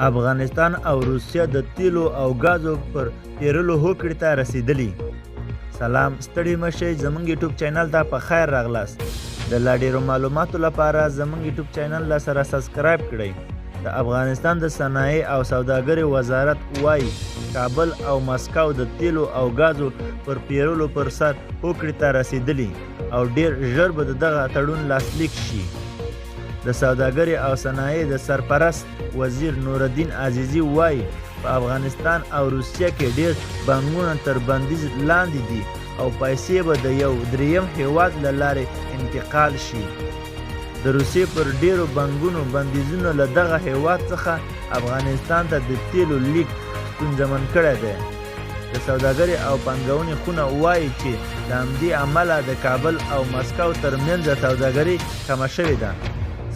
افغانستان او روسیه د تیلو او ګازو پر پیرلو هوکړې ته رسیدلي. سلام، ستړي مه شئ، زمونږ یوټیوب چینل ته په خیر راغلاست. د لا ډیرو معلوماتو لپاره زمونږ یوټیوب چینل له سره سبسکرایب کړئ. د افغانستان د صنایع او سوداګرۍ وزارت وايي، کابل او مسکو د تیلو او ګازو پر پیرلو پر سر هوکړې ته رسیدلي او ډیر ژر به د دغه تړون لاسلیک شي. د سوداګرۍ او صنایع د سرپرست وزیر نورالدین عزیزي وايي، په افغانستان او روسیه کې ډېر بانکونه تر بندیز لاندې دي او پیسې به د یو درېیم هېواد له لارې انتقال شي. د روسیې پر ډېرو بانکونو بندیزونو له دغه هېواد څخه افغانستان ته د تېلو لېږد ستونزمن کړی دی. د سوداګرۍ او پانګونې خونه وايي چې له همدې امله د کابل او مسکو ترمنځ سوداګري کمه شوې ده.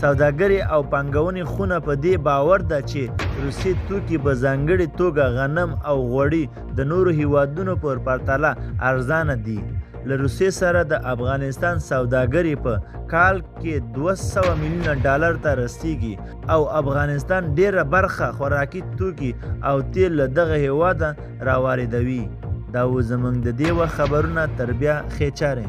سوداګرۍ او پانګونې خونه په دې باور ده چې روسي توکي په ځانګړې توګه غنم او غوړي د نورو هیوادونو پر پرتله ارزانه دي. له روسیې سره د افغانستان سوداګري په کال کې 200 میلیونه ډالر ته رسیږي او افغانستان ډیره برخه خوراکي توکي او تیل له دغه هیواده راواردوي. دا و زموږ د دې وخت خبرونه، تر بیا ښې چارې.